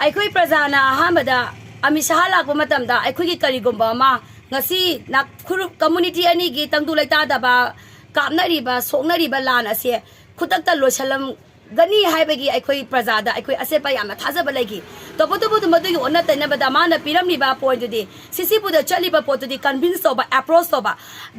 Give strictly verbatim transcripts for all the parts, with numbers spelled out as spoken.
ꯑꯩꯈꯣꯏ ꯄ꯭ꯔꯖꯥꯅ ꯑꯍꯥꯟꯕꯗ ꯑꯃꯤꯠ ꯁꯍꯥ ꯂꯥꯛꯄ ꯃꯇꯝꯗ ꯑꯩꯈꯣꯏꯒꯤ ꯀꯔꯤꯒꯨꯝꯕ ꯑꯃ ꯉꯁꯤ ꯅꯥꯛ-, ꯐꯨꯔꯨꯞ, ꯀꯝꯃꯨꯅꯤꯇꯤ ꯑꯅꯤꯒꯤ ꯇꯪꯗꯨ ꯂꯩꯇꯥꯗꯕ, ꯀꯥꯞꯅꯔꯤꯕ, ꯁꯣꯛꯅꯔꯤꯕ ꯂꯥꯟ ꯑꯁꯦ ꯈꯨꯗꯛꯇ ꯂꯣꯏꯁꯤꯜꯂꯝꯒꯅꯤ ꯍꯥꯏꯕꯒꯤ ꯑꯩꯈꯣꯏ ꯄ꯭ꯔꯖꯥꯗ ꯑꯩꯈꯣꯏ ꯑꯆꯦꯠꯄ ꯌꯥꯝꯅ ꯊꯥꯖꯕ ꯂꯩꯈꯤ꯫ ꯇꯧꯕꯇꯕꯨ ꯃꯗꯨꯒꯤ ꯑꯣꯟꯅ ꯇꯩꯅꯕꯗ ꯃꯥꯅ ꯄꯤꯔꯝꯂꯤꯕ ꯄꯣꯏꯟꯗꯨꯗꯤ, ꯁꯤꯁꯤꯕꯨꯗ ꯆꯠꯂꯤꯕ ꯄꯣꯠꯇꯨꯗꯤ ꯀꯟꯚꯤꯟꯁ ꯇꯧꯕ, ꯑꯦꯄ꯭ꯔꯣꯁ ꯇꯧꯕ,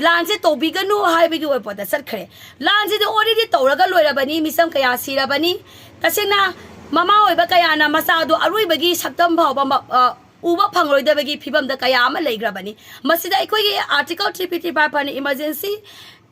ꯂꯥꯟꯁꯦ ꯇꯧꯕꯤꯒꯅꯨ ꯍꯥꯏꯕꯒꯤ ꯑꯣꯏꯕ ꯄꯣꯠꯇ ꯆꯠꯈ꯭ꯔꯦ꯫ ꯂꯥꯟꯁꯤꯗꯤ ꯑꯣꯜꯔꯦꯗꯤ ꯇꯧꯔꯒ ꯂꯣꯏꯔꯕꯅꯤ, ꯃꯤꯆꯝ ꯀꯌꯥ ꯁꯤꯔꯕꯅꯤ꯫ ꯇꯁꯦꯡꯅ ꯃꯃꯥ ꯑꯣꯏꯕ ꯀꯌꯥꯅ ꯃꯆꯥꯗꯣ ꯑꯔꯣꯏꯕꯒꯤ ꯁꯛꯇꯝ ꯐꯥꯎꯕ ꯃ-, ꯑ, ꯎꯕ ꯐꯪꯂꯣꯏꯗꯕꯒꯤ ꯐꯤꯕꯝꯗ ꯀꯌꯥ ꯑꯃ ꯂꯩꯈ꯭ꯔꯕꯅꯤ꯫ ꯃꯁꯤꯗ ꯑꯩꯈꯣꯏꯒꯤ Article three fifty five ꯍꯥꯏꯅ emergency,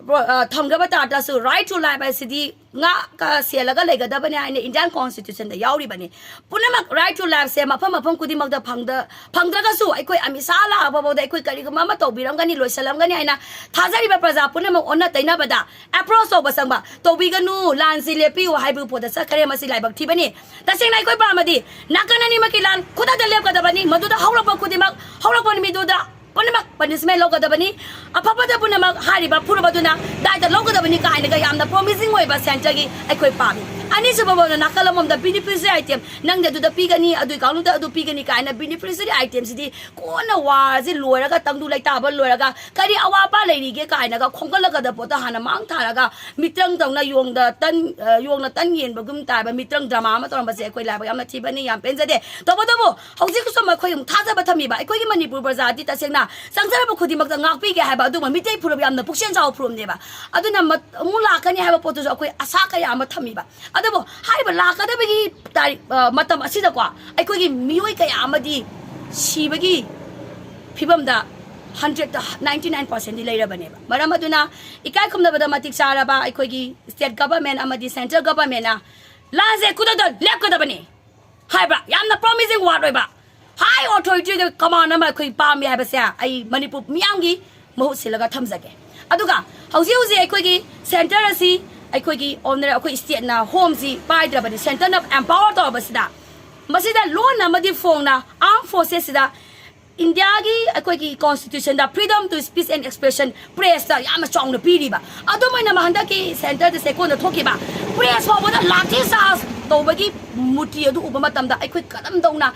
ꯑ, ꯊꯝꯈ꯭ꯔꯕ ꯇꯥꯔꯗꯁꯨ, right to life ꯍꯥꯏꯁꯤꯗꯤ ꯉꯥꯛꯀ ꯁꯦꯜꯂꯒ ꯂꯩꯒꯗꯕꯅꯤ ꯍꯥꯏꯅ Indian Constitutionꯗ ꯌꯥꯎꯔꯤꯕꯅꯤ꯫ ꯄꯨꯝꯅꯃꯛ right to lifeꯁꯦ ꯃꯐꯝ ꯃꯐꯝ ꯈꯨꯗꯤꯡꯃꯛꯇ ꯐꯪꯗ-, ꯐꯪꯗ꯭ꯔꯒꯁꯨ, ꯑꯩꯈꯣꯏ ꯑꯃꯤꯠ ꯁꯍꯥ ꯂꯥꯛꯑꯕ ꯐꯥꯎꯗ ꯑꯩꯈꯣꯏ ꯀꯔꯤꯒꯨꯝꯕ ꯑꯃ ꯇꯧꯕꯤꯔꯝꯒꯅꯤ, ꯂꯣꯏꯁꯤꯜꯂꯝꯒꯅꯤ ꯍꯥꯏꯅ ꯊꯥꯖꯔꯤꯕ ꯄ꯭ꯔꯖꯥ ꯄꯨꯝꯅꯃꯛ ꯑꯣꯟꯅ ꯇꯩꯅꯕꯗ ꯑꯦꯄ꯭ꯔꯣꯁ ꯇꯧꯕ ꯆꯪꯕ, ꯇꯧꯕꯤꯒꯅꯨ, ꯂꯥꯟꯁꯤ ꯂꯦꯞꯄꯤꯌꯨ ꯍꯥꯏꯕꯒꯤ ꯄꯣꯠꯇ ꯆꯠꯈ꯭ꯔꯦ꯫ ꯃꯁꯤ ꯂꯥꯏꯕꯛ ꯊꯤꯕꯅꯤ꯫ ꯇꯁꯦꯡꯅ ꯑꯩꯈꯣꯏ ꯄꯥꯝꯃꯗꯤ ꯅꯥꯀꯟ ꯑꯅꯤꯃꯛꯀꯤ ꯂꯥꯟ ꯈꯨꯗꯛꯇ ꯂꯦꯞꯀꯗꯕꯅꯤ꯫ ꯃꯗꯨꯗ ꯍꯧꯔꯛꯄ ꯈꯨꯗꯤꯡꯃꯛ, ꯍꯧꯔꯛꯄ ꯅꯨꯃꯤꯠꯇꯨꯗ ꯄꯨꯝꯅꯃꯛ ꯄꯅꯤꯁꯃꯦꯟ ꯂꯧꯒꯗꯕꯅꯤ꯫ ꯑꯐꯕꯗ ꯄꯨꯝꯅꯃꯛ ꯍꯥꯏꯔꯤꯕ ꯐꯨꯔꯨꯞ ꯑꯗꯨꯅ ꯗꯥꯏꯇ ꯂꯧꯒꯗꯕꯅꯤ ꯀꯥꯏꯅꯒ ꯌꯥꯝꯅ ꯄ꯭ꯔꯣꯃꯤꯁꯤꯡ ꯑꯣꯏꯕ ꯁꯦꯟꯇꯔꯒꯤ ꯑꯩꯈꯣꯏ ꯄꯥꯝꯃꯤ꯫ ꯑꯅꯤꯁꯨꯕ ꯐꯥꯎꯅ ꯅꯥꯀꯜ ꯑꯃꯃꯝꯗ ꯕꯤꯅꯤꯐꯤꯁꯔꯤ ꯑꯥꯏꯇꯦꯝ, ꯅꯪꯗꯤ ꯑꯗꯨꯗ ꯄꯤꯒꯅꯤ, ꯑꯗꯨꯒꯤ ꯀꯥꯡꯂꯨꯞꯇ ꯑꯗꯨ ꯄꯤꯒꯅꯤ ꯀꯥꯏꯅ ꯕꯤꯅꯤꯐꯤꯁꯔꯤ ꯑꯥꯏꯇꯦꯝꯁꯤꯗꯤ ꯀꯣꯟꯅ ꯋꯥꯔꯁꯤ ꯂꯣꯏꯔꯒ, ꯇꯪꯗꯨ ꯂꯩꯇꯥꯕ ꯂꯣꯏꯔꯒ ꯀꯔꯤ ꯑꯋꯥꯠꯄ ꯂꯩꯔꯤꯒꯦ ꯀꯥꯏꯅꯒ ꯈꯣꯝꯒꯠꯂꯛꯀꯗꯕ ꯄꯣꯠꯇꯣ ꯍꯥꯟꯅ ꯃꯥꯡ ꯊꯥꯔꯒ, ꯃꯤꯇ꯭ꯔꯪ ꯇꯧꯅ ꯌꯣꯡꯗ ꯇꯟ, ꯑ, ꯌꯣꯡꯅ ꯇꯟ ꯌꯦꯟꯕꯒꯨꯝ ꯇꯥꯕ ꯃꯤꯇ꯭ꯔꯪ ꯗ꯭ꯔꯃꯥ ꯑꯃ ꯇꯧꯔꯝꯕꯁꯦ ꯑꯩꯈꯣꯏ ꯂꯥꯏꯕꯛ ꯌꯥꯝꯅ ꯊꯤꯕꯅꯤ, ꯌꯥꯝ ꯄꯦꯟꯖꯗꯦ꯫ ꯇꯧꯕꯇꯕꯨ ꯍꯧꯖꯤꯛꯁꯨ ꯑꯩꯈꯣꯏ ꯑꯃꯨꯛ ꯊꯥꯖꯕ ꯊꯝꯃꯤꯕ, ꯑꯩꯈꯣꯏꯒꯤ ꯃꯅꯤꯄꯨꯔ ꯄ꯭ꯔꯖꯥꯗꯤ ꯇꯁꯦꯡꯅ ꯆꯪꯖꯔꯕ ꯈꯨꯗꯤꯡꯃꯛꯇ ꯉꯥꯛꯄꯤꯒꯦ ꯍꯥꯏꯕ ꯑꯗꯨꯒꯨꯝꯕ ꯃꯤꯇꯩ ꯐꯨꯔꯨꯞ ꯌꯥꯝꯅ ꯄꯨꯛꯆꯦꯜ ꯆꯥꯎꯕ ꯐꯨꯔꯨꯞꯅꯦꯕ꯫ ꯑꯗꯨꯅ ꯃꯠ-, ꯑꯃꯨꯛ ꯂꯥꯛꯀꯅꯤ ꯍꯥꯏꯕ ꯄꯣꯠꯇꯨꯁꯨ ꯑꯩꯈꯣꯏ ꯑꯁꯥ ꯀꯌꯥ ꯑꯃ ꯊꯝꯃꯤꯕ꯫ ꯑꯗꯨꯕꯨ ꯍꯥꯏꯔꯤꯕ ꯂꯥꯛꯀꯗꯕꯒꯤ ꯇꯥꯔꯤꯛ, ꯑ, ꯃꯇꯝ ꯑꯁꯤꯗꯀꯣ, ꯑꯩꯈꯣꯏꯒꯤ ꯃꯤꯑꯣꯏ ꯀꯌꯥ ꯑꯃꯗꯤ ꯁꯤꯕꯒꯤ ꯐꯤꯕꯝꯗ hundredꯇ ninety nine percentꯗꯤ ꯂꯩꯔꯕꯅꯦꯕ꯫ ꯃꯔꯝ ꯑꯗꯨꯅ ꯏꯀꯥꯏ ꯈꯨꯝꯅꯕꯗ ꯃꯇꯤꯛ ꯆꯥꯔꯕ ꯑꯩꯈꯣꯏꯒꯤ state government ꯑꯃꯗꯤ central governmentꯅ ꯂꯥꯟꯁꯦ ꯈꯨꯗꯛꯇ ꯂꯦꯞꯀꯗꯕꯅꯤ ꯍꯥꯏꯕ ꯌꯥꯝꯅ promising word ꯑꯣꯏꯕ high authorityꯒꯤ command ꯑꯃ ꯑꯩꯈꯣꯏ ꯄꯥꯝꯃꯤ ꯍꯥꯏꯕꯁꯦ ꯑꯩ ꯃꯅꯤꯄꯨꯔ ꯃꯤꯌꯥꯝꯒꯤ ꯃꯍꯨꯠ ꯁꯤꯜꯂꯒ ꯊꯝꯖꯒꯦ꯫ ꯑꯗꯨꯒ ꯍꯧꯖꯤꯛ ꯍꯧꯖꯤꯛ ꯑꯩꯈꯣꯏꯒꯤ centre ꯑꯁꯤ ꯑꯩꯈꯣꯏꯒꯤ owner, ꯑꯩꯈꯣꯏ stateꯅ, homeꯁꯤ ꯄꯥꯏꯗ꯭ꯔꯕꯅꯤ, centreꯅ empower ꯇꯧꯔꯕꯁꯤꯗ, ꯃꯁꯤꯗ ꯂꯣꯟꯅ ꯑꯃꯗꯤ ꯐꯣꯡꯅ armed forcesꯁꯤꯗ Indiaꯒꯤ ꯑꯩꯈꯣꯏꯒꯤ constitutionꯗ freedom to speech and expression, pressꯇ ꯌꯥꯝꯅ ꯆꯥꯎꯅ ꯄꯤꯔꯤꯕ, ꯑꯗꯨꯝ ꯑꯣꯏꯅꯃꯛ ꯍꯟꯗꯛꯀꯤ centreꯗ ꯆꯦꯛꯀꯣꯟꯗ ꯊꯣꯛꯈꯤꯕ press ꯐꯥꯎꯕꯗ ꯂꯥꯊꯤ ꯆꯥꯔꯖ ꯇꯧꯕꯒꯤ ꯃꯨꯔꯇꯤ ꯑꯗꯨ ꯎꯕ ꯃꯇꯝꯗ ꯑꯩꯈꯣꯏ ꯀꯔꯝꯗꯧꯅ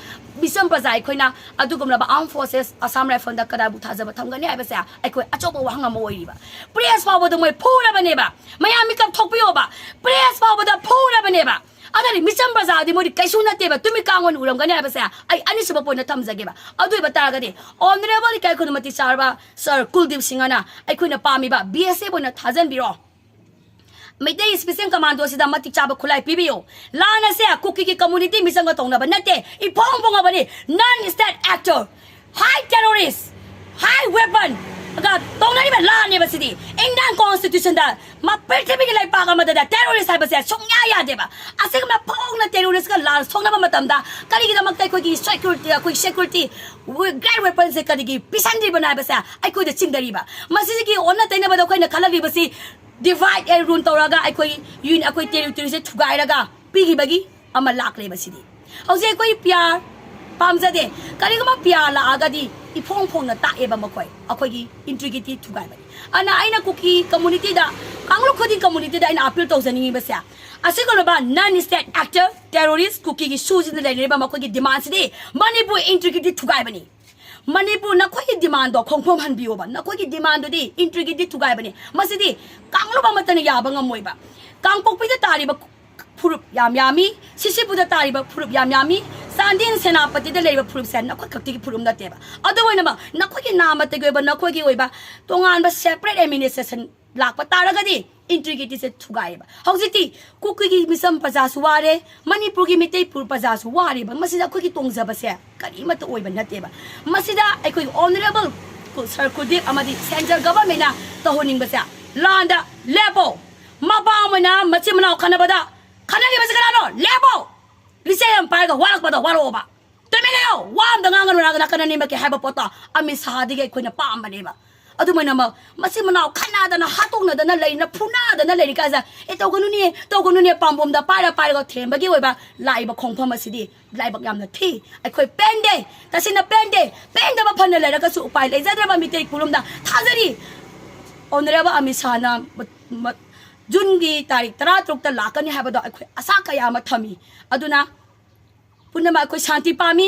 ꯃꯤꯆꯝ ꯄ꯭ꯔꯖꯥ ꯑꯩꯈꯣꯏꯅ ꯑꯗꯨꯒꯨꯝꯂꯕ Armed Forces Assam Rifle ꯗ ꯀꯗꯥꯏꯕꯨ ꯊꯥꯖꯕ ꯊꯝꯒꯅꯤ ꯍꯥꯏꯕꯁꯦ ꯑꯩꯈꯣꯏ ꯑꯆꯧꯕ ꯋꯥꯍꯪ ꯑꯃ ꯑꯣꯏꯔꯤꯕ꯫ Press ꯐꯥꯎꯕꯗ ꯃꯣꯏ ꯐꯨꯔꯕꯅꯦꯕ꯫ ꯃꯌꯥꯝ ꯃꯤꯀꯞ ꯊꯣꯛꯄꯤꯌꯣꯕ꯫ Press ꯐꯥꯎꯕꯗ ꯐꯨꯔꯕꯅꯦꯕ꯫ ꯑꯗꯨꯗꯤ ꯃꯤꯆꯝ ꯄ꯭ꯔꯖꯥꯗꯤ ꯃꯣꯏꯗꯤ ꯀꯩꯁꯨ ꯅꯠꯇꯦꯕ, ꯇꯨꯃꯤꯠ ꯀꯥꯡ ꯑꯣꯏꯅ ꯎꯔꯝꯒꯅꯤ ꯍꯥꯏꯕꯁꯦ ꯑꯩ ꯑꯅꯤꯁꯨꯕ ꯄꯣꯏꯟꯗ ꯊꯝꯖꯒꯦꯕ꯫ ꯑꯗꯨ ꯑꯣꯏꯕ ꯇꯥꯔꯒꯗꯤ Honourable ꯏꯀꯥꯏ ꯈꯨꯝꯅꯕ ꯃꯇꯤꯛ ꯆꯥꯔꯕ Sir ꯀꯨꯜꯗꯤꯞ ꯁꯤꯡꯍꯅ ꯑꯩꯈꯣꯏꯅ ꯄꯥꯝꯃꯤꯕ B S F ꯑꯣꯏꯅ ꯊꯥꯖꯟꯕꯤꯔꯣ꯫ ꯃꯩꯇꯩ Special Commando ꯁꯤꯗ ꯃꯇꯤꯛ ꯆꯥꯕ ꯈꯨꯠꯂꯥꯏ ꯄꯤꯕꯤꯌꯨ꯫ ꯂꯥꯟ ꯑꯁꯦ ꯀꯨꯀꯤꯒꯤ community ꯃꯤꯆꯪꯒ ꯇꯧꯅꯕ ꯅꯠꯇꯦ, ꯏꯐꯣꯡ ꯐꯣꯡꯉꯕꯅꯤ꯫ Non state actor, high terrorist, high weapon ꯒ ꯇꯧꯅꯔꯤꯕ ꯂꯥꯟꯅꯦꯕ ꯁꯤꯗꯤ꯫ Indian Constitution ꯗ ꯃ-, ꯄ꯭ꯔꯤꯊꯤꯕꯤꯒꯤ ꯂꯩꯄꯥꯛ ꯑꯃꯗꯗ terrorist ꯍꯥꯏꯕꯁꯦ ꯁꯨꯡꯌꯥ ꯌꯥꯗꯦꯕ꯫ ꯑꯁꯤꯒꯨꯝꯅ ꯐꯣꯡꯅ terrorist ꯀ ꯂꯥꯟ ꯁꯣꯛꯅꯕ ꯃꯇꯝꯗ ꯀꯔꯤꯒꯤꯗꯃꯛꯇ ꯑꯩꯈꯣꯏꯒꯤ security, ꯑꯩꯈꯣꯏ security, great weapon ꯁꯦ ꯀꯔꯤꯒꯤ ꯄꯤꯁꯟꯗ꯭ꯔꯤꯕꯅꯣ ꯍꯥꯏꯕꯁꯦ ꯑꯩꯈꯣꯏꯗ ꯆꯤꯡꯅꯔꯤꯕ꯫ ꯃꯁꯤꯒꯤ ꯑꯣꯟꯅ ꯇꯩꯅꯕꯗ ꯑꯩꯈꯣꯏꯅ ꯈꯜꯍꯜꯂꯤꯕꯁꯤ divide and rule ꯇꯧꯔꯒ ꯑꯩꯈꯣꯏ ꯌꯨꯅꯤ-, ꯑꯩꯈꯣꯏ territory ꯁꯦ ꯊꯨꯒꯥꯏꯔꯒ ꯄꯤꯈꯤꯕꯒꯤ ꯑꯃ ꯂꯥꯛꯂꯦꯕ ꯁꯤꯗꯤ꯫ ꯍꯧꯖꯤꯛ ꯑꯩꯈꯣꯏ P R ꯄꯥꯝꯖꯗꯦ꯫ ꯀꯔꯤꯒꯨꯝꯕ P R ꯂꯥꯛꯑꯒꯗꯤ ꯏꯐꯣꯡ ꯐꯣꯡꯅ ꯇꯥꯛꯑꯦꯕ ꯃꯈꯣꯏ, ꯑꯩꯈꯣꯏꯒꯤ integrity ꯊꯨꯒꯥꯏꯕꯅꯤ꯫ ꯑꯗꯨꯅ ꯑꯩꯅ ꯀꯨꯀꯤ community ꯗ, ꯀꯥꯡꯂꯨꯞ ꯈꯨꯗꯤꯡ community ꯗ ꯑꯩꯅ appeal ꯇꯧꯖꯅꯤꯡꯉꯤꯕꯁꯦ, ꯑꯁꯤꯒꯨꯝꯂꯕ non state actor, terrorist, ꯀꯨꯀꯤꯒꯤ ꯁꯨꯁꯤꯅ ꯂꯩꯅꯔꯤꯕ ꯃꯈꯣꯏꯒꯤ demand ꯁꯤꯗꯤ ꯃꯅꯤꯄꯨꯔ integrity ꯊꯨꯒꯥꯏꯕꯅꯤ꯫ ꯃꯅꯤꯄꯨꯔ, ꯅꯈꯣꯏꯒꯤ demand ꯗꯣ ꯈꯣꯡꯐꯝ ꯍꯟꯕꯤꯌꯣꯕ꯫ ꯅꯈꯣꯏꯒꯤ demand ꯗꯨꯗꯤ integrity ꯊꯨꯒꯥꯏꯕꯅꯤ꯫ ꯃꯁꯤꯗꯤ ꯀꯥꯡꯂꯨꯞ ꯑꯃꯠꯇꯅ ꯌꯥꯕ ꯉꯝꯃꯣꯏꯕ꯫ ꯀꯥꯡꯄꯣꯛꯄꯤꯗ ꯇꯥꯔꯤꯕ ꯐꯨꯔꯨꯞ ꯌꯥꯝ ꯌꯥꯝꯃꯤ, ꯁꯤꯁꯤꯄꯨꯔꯗ ꯇꯥꯔꯤꯕ ꯐꯨꯔꯨꯞ ꯌꯥꯝ ꯌꯥꯝꯃꯤ, ꯆꯥꯟꯗꯦꯜ ꯁꯦꯅꯥꯄꯇꯤꯗ ꯂꯩꯔꯤꯕ ꯐꯨꯔꯨꯞꯁꯦ ꯅꯈꯣꯏ ꯈꯛꯇꯒꯤ ꯐꯨꯔꯨꯞ ꯅꯠꯇꯦꯕ꯫ ꯑꯗꯨ ꯑꯣꯏꯅꯃꯛ ꯅꯈꯣꯏꯒꯤ ꯅꯥꯃꯠꯇꯒꯤ ꯑꯣꯏꯕ, ꯅꯈꯣꯏꯒꯤ ꯑꯣꯏꯕ ꯇꯣꯉꯥꯟꯕ separate administration ꯂꯥꯛꯄ ꯇꯥꯔꯒꯗꯤ integrity ꯁꯦ ꯊꯨꯒꯥꯏꯌꯦꯕ꯫ ꯍꯧꯖꯤꯛꯇꯤ ꯀꯨꯀꯤꯒꯤ ꯃꯤꯆꯝ ꯄ꯭ꯔꯖꯥꯁꯨ ꯋꯥꯔꯦ, ꯃꯅꯤꯄꯨꯔꯒꯤ ꯃꯤꯇꯩ ꯄꯨꯔ ꯄ꯭ꯔꯖꯥꯁꯨ ꯋꯥꯔꯦꯕ꯫ ꯃꯁꯤꯗ ꯑꯩꯈꯣꯏꯒꯤ ꯇꯣꯡꯖꯕꯁꯦ ꯀꯔꯤꯃꯠꯇ ꯑꯣꯏꯕ ꯅꯠꯇꯦꯕ꯫ ꯃꯁꯤꯗ ꯑꯩꯈꯣꯏꯒꯤ Honourable ꯀꯨ-, Sir ꯀꯨꯜꯗꯤꯞ ꯑꯃꯗꯤ central government ꯅ ꯇꯧꯍꯟꯅꯤꯡꯕꯁꯦ, ꯂꯥꯟꯗ ꯂꯦꯞꯄꯣ꯫ ꯃꯄꯥ ꯑꯃꯅ ꯃꯆꯤꯟ ꯃꯅꯥꯎ ꯈꯠꯅꯕꯗ ꯈꯠꯅꯔꯤꯕꯁꯤ ꯀꯅꯥꯅꯣ? ꯂꯦꯞꯄꯣ! ꯂꯤꯆꯩ ꯑꯃ ꯄꯥꯏꯔꯒ ꯋꯥꯔꯛꯄꯗꯣ ꯋꯥꯔꯛꯑꯣꯕ꯫ ꯇꯨꯃꯤꯟ ꯂꯩꯌꯣ! ꯋꯥ ꯑꯝꯇ ꯉꯥꯡꯒꯅꯨ, ꯅꯥꯀꯟ ꯑꯅꯤꯃꯛꯀꯤ ꯍꯥꯏꯕ ꯄꯣꯠꯇꯣ ꯑꯃꯤꯠ ꯁꯥꯍꯗꯒꯤ ꯑꯩꯈꯣꯏꯅ ꯄꯥꯝꯕꯅꯦꯕ꯫ ꯑꯗꯨꯃꯥꯏꯅꯃꯛ ꯃꯆꯤꯟ ꯃꯅꯥꯎ ꯈꯠꯅꯗꯅ, ꯍꯥꯠꯇꯣꯛꯅꯗꯅ ꯂꯩꯅ, ꯐꯨꯅꯗꯅ ꯂꯩꯔꯤ ꯀꯥꯟꯁꯤꯗ, "ꯑꯦ, ꯇꯧꯒꯅꯨꯅꯦ, ꯇꯧꯒꯅꯨꯅꯦ", ꯄꯥꯝꯕꯣꯝꯗ ꯄꯥꯏꯔ ꯄꯥꯏꯔꯒ ꯊꯦꯝꯕꯒꯤ ꯑꯣꯏꯕ ꯂꯥꯛꯏꯕ ꯈꯣꯡꯐꯝ ꯑꯁꯤꯗꯤ ꯂꯥꯏꯕꯛ ꯌꯥꯝꯅ ꯊꯤ꯫ ꯑꯩꯈꯣꯏ ꯄꯦꯟꯗꯦ, ꯇꯁꯦꯡꯅ ꯄꯦꯟꯗꯦ꯫ ꯄꯦꯟꯗꯕ ꯐꯅ ꯂꯩꯔꯒꯁꯨ ꯎꯄꯥꯏ ꯂꯩꯖꯗ꯭ꯔꯕ ꯃꯤꯇꯩ ꯄꯨꯝꯅꯃꯛꯇ ꯊꯥꯖꯔꯤ꯫ Honourable ꯑꯃꯤꯠ ꯁꯥꯍꯅ ꯃ-, ꯃ-, ꯖꯨꯟꯒꯤ ꯇꯥꯔꯤꯛ ꯇꯔꯥꯇꯔꯨꯛꯇ ꯂꯥꯛꯀꯅꯤ ꯍꯥꯏꯕꯗꯣ ꯑꯩꯈꯣꯏ ꯑꯁꯥ ꯀꯌꯥ ꯑꯃ ꯊꯝꯃꯤ꯫ ꯑꯗꯨꯅ ꯄꯨꯝꯅꯃꯛ ꯑꯩꯈꯣꯏ ꯁꯥꯟꯇꯤ ꯄꯥꯝꯃꯤ,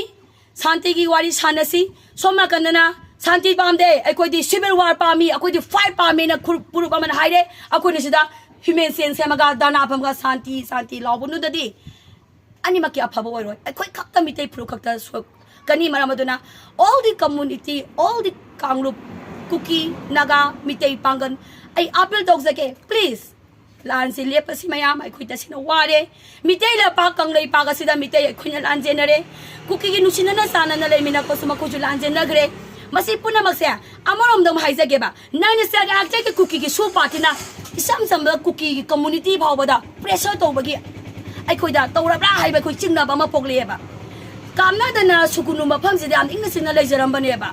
ꯁꯥꯟꯇꯤꯒꯤ ꯋꯥꯔꯤ ꯁꯥꯟꯅꯁꯤ꯫ ꯁꯣꯝ ꯅꯥꯀꯟꯗꯅ ꯁꯥꯟꯇꯤ ꯄꯥꯝꯗꯦ, ꯑꯩꯈꯣꯏꯗꯤ civil war ꯄꯥꯝꯃꯤ, ꯑꯩꯈꯣꯏꯗꯤ fight ꯄꯥꯝꯃꯤꯅ ꯈꯨꯔꯨꯞ ꯄꯨꯔꯨꯞ ꯑꯃꯅ ꯍꯥꯏꯔꯦ꯫ ꯑꯩꯈꯣꯏꯅ ꯁꯤꯗ human chain ꯁꯦꯝꯃꯒ ꯙꯔꯅꯥ ꯐꯝꯃꯒ ꯁꯥꯟꯇꯤ ꯁꯥꯟꯇꯤ ꯂꯥꯎꯕꯗꯨꯗꯗꯤ ꯑꯅꯤꯃꯛꯀꯤ ꯑꯐꯕ ꯑꯣꯏꯔꯣꯏ꯫ ꯑꯩꯈꯣꯏ ꯈꯛꯇ ꯃꯤꯇꯩ ꯐꯨꯔꯨꯞ ꯈꯛꯇ ꯁꯣꯛꯀꯅꯤ꯫ ꯃꯔꯝ ꯑꯗꯨꯅ all the community, all the ꯀꯥꯡꯂꯨꯞ, ꯀꯨꯀꯤ, ꯅꯥꯒꯥ, ꯃꯤꯇꯩ ꯄꯥꯡꯒꯜ, ꯑꯩ appeal ꯇꯧꯖꯒꯦ, please, ꯂꯥꯟꯁꯦ ꯂꯦꯞꯄꯁꯤ ꯃꯌꯥꯝ꯫ ꯑꯩꯈꯣꯏ ꯇꯁꯦꯡꯅ ꯋꯥꯔꯦ꯫ ꯃꯤꯇꯩ ꯂꯩꯄꯥꯛ ꯀꯪꯂꯩꯄꯥꯛ ꯑꯁꯤꯗ ꯃꯤꯇꯩ ꯑꯩꯈꯣꯏꯅ ꯂꯥꯟꯖꯦꯟꯅꯔꯦ꯫ ꯀꯨꯀꯤꯒꯤ ꯅꯨꯡꯁꯤꯅꯅ ꯆꯥꯟꯅꯅ ꯂꯩꯃꯤꯟꯅꯄꯁꯨ ꯃꯈꯣꯏꯁꯨ ꯂꯥꯟꯖꯦꯟꯅꯈ꯭ꯔꯦ꯫ ꯃꯁꯤ ꯄꯨꯝꯅꯃꯛꯁꯦ ꯑꯃꯔꯣꯝꯗ ꯑꯃꯨꯛ ꯍꯥꯏꯖꯒꯦꯕ, ꯅꯥꯏꯟ ꯁ꯭ꯇꯦꯠ ꯑꯦꯛꯇꯒꯤ ꯀꯨꯀꯤꯒꯤ ꯁꯨ ꯄꯥꯔꯇꯤꯅ ꯏꯁꯝ ꯁꯝꯕꯗ ꯀꯨꯀꯤꯒꯤ community ꯐꯥꯎꯕꯗ pressure ꯇꯧꯕꯒꯤ ꯑꯩꯈꯣꯏꯗ ꯇꯧꯔꯕ꯭ꯔꯥ ꯍꯥꯏꯕ ꯑꯩꯈꯣꯏ ꯆꯤꯡꯅꯕ ꯑꯃ ꯄꯣꯛꯂꯛꯑꯦꯕ꯫ ꯀꯥꯞꯅꯗꯅ ꯁꯨꯒꯨꯅꯨ ꯃꯐꯝꯁꯤꯗ ꯌꯥꯝ ꯏꯪꯅ ꯆꯤꯛꯅ ꯂꯩꯖꯔꯝꯕꯅꯦꯕ꯫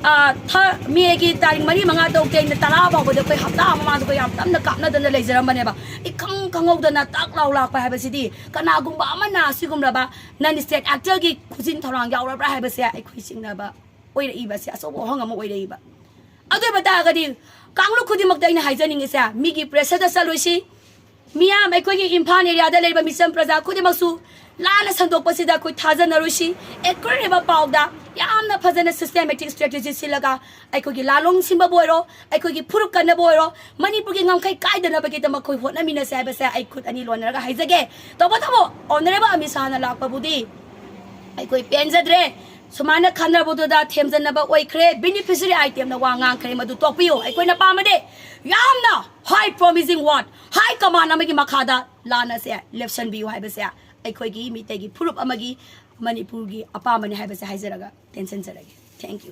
ꯑꯥ, ꯊ-, ꯃꯦꯒꯤ ꯇꯥꯔꯤꯛ ꯃꯔꯤ, ꯃꯉꯥ, ꯇꯔꯨꯛꯇꯩꯅ ꯇꯔꯥ ꯐꯥꯎꯕꯗ ꯑꯩꯈꯣꯏ ꯍꯞꯇꯥ ꯑꯃ ꯃꯃꯥꯡꯗ ꯑꯩꯈꯣꯏ ꯌꯥꯝ ꯀꯟꯅ ꯀꯥꯞꯅꯗꯅ ꯂꯩꯖꯔꯝꯕꯅꯦꯕ꯫ ꯏꯈꯪ ꯈꯪꯍꯧꯗꯅ ꯇꯛ ꯂꯥꯎ ꯂꯥꯛꯄ ꯍꯥꯏꯕꯁꯤꯗꯤ ꯀꯅꯥꯒꯨꯝꯕ ꯑꯃꯅ ꯑꯁꯤꯒꯨꯝꯂꯕ ꯅꯟ ꯁ꯭ꯇꯦꯠ ꯑꯦꯛꯇꯔꯒꯤ ꯈꯨꯖꯤꯟ ꯊꯧꯔꯥꯡ ꯌꯥꯎꯔꯕ꯭ꯔꯥ ꯍꯥꯏꯕꯁꯦ ꯑꯩꯈꯣꯏ ꯆꯤꯡꯅꯕ ꯑꯣꯏꯔꯛꯏꯕꯁꯦ ꯑꯆꯧꯕ ꯋꯥꯍꯪ ꯑꯃ ꯑꯣꯏꯔꯛꯏꯕ꯫ ꯑꯗꯨ ꯑꯣꯏꯕ ꯇꯥꯔꯒꯗꯤ ꯀꯥꯡꯂꯨꯞ ꯈꯨꯗꯤꯡꯃꯛꯇ ꯑꯩꯅ ꯍꯥꯏꯖꯅꯤꯡꯉꯤꯁꯦ, ꯃꯤꯒꯤ pressureꯗ ꯆꯠꯂꯣꯏꯁꯤ꯫ ꯃꯤꯌꯥꯝ ꯑꯩꯈꯣꯏꯒꯤ ꯏꯝꯐꯥꯜ areaꯗ ꯂꯩꯔꯤꯕ ꯃꯤꯆꯝ ꯄ꯭ꯔꯖꯥ ꯈꯨꯗꯤꯡꯃꯛꯁꯨ ꯂꯥꯟꯅ ꯁꯟꯗꯣꯛꯄꯁꯤꯗ ꯑꯩꯈꯣꯏ ꯊꯥꯖꯅꯔꯣꯏꯁꯤ꯫ Accurate ꯑꯣꯏꯕ ꯄꯥꯎꯗ ꯌꯥꯝꯅ ꯐꯖꯅ systematic strategy ꯁꯤꯜꯂꯒ ꯑꯩꯈꯣꯏꯒꯤ ꯂꯥꯂꯣꯡ ꯁꯤꯟꯕꯕꯨ ꯑꯣꯏꯔꯣ, ꯑꯩꯈꯣꯏꯒꯤ ꯐꯨꯔꯨꯞ ꯀꯟꯅꯕ ꯑꯣꯏꯔꯣ, ꯃꯅꯤꯄꯨꯔꯒꯤ ꯉꯝꯈꯩ ꯀꯥꯏꯗꯅꯕꯒꯤꯗꯃꯛ ꯑꯩꯈꯣꯏ ꯍꯣꯠꯅꯃꯤꯟꯅꯁꯦ ꯍꯥꯏꯕꯁꯦ ꯑꯩ ꯈꯨꯠ ꯑꯅꯤ ꯂꯣꯟꯅꯔꯒ ꯍꯥꯏꯖꯒꯦ꯫ ꯇꯧꯕꯇꯕꯨ Honourable ꯑꯃꯤꯠ ꯁꯥꯍꯅ ꯂꯥꯛꯄꯕꯨꯗꯤ ꯑꯩꯈꯣꯏ ꯄꯦꯟꯖꯗ꯭ꯔꯦ꯫ ꯁꯨꯃꯥꯏꯅ ꯈꯟꯅꯕꯗꯨꯗ ꯊꯦꯝꯖꯤꯟꯅꯕ ꯑꯣꯏꯈ꯭ꯔꯦ꯫ Beneficiary itemꯅ ꯋꯥ ꯉꯥꯡꯈ꯭ꯔꯦ, ꯃꯗꯨ ꯇꯣꯛꯄꯤꯌꯨ꯫ ꯑꯩꯈꯣꯏꯅ ꯄꯥꯝꯕꯗꯤ ꯌꯥꯝꯅ high promising word, high command ꯑꯃꯒꯤ ꯃꯈꯥꯗ ꯂꯥꯟ ꯑꯁꯦ ꯂꯦꯞꯁꯟꯕꯤꯌꯨ ꯍꯥꯏꯕꯁꯦ ꯑꯩꯈꯣꯏꯒꯤ ꯃꯤꯇꯩꯒꯤ ꯐꯨꯔꯨꯞ ꯑꯃꯒꯤ, ꯃꯅꯤꯄꯨꯔꯒꯤ ꯑꯄꯥꯝꯕꯅꯤ ꯍꯥꯏꯕꯁꯦ ꯍꯥꯏꯖꯔꯒ ꯇꯦꯟꯁꯤꯟꯖꯔꯒꯦ꯫ Thank you꯫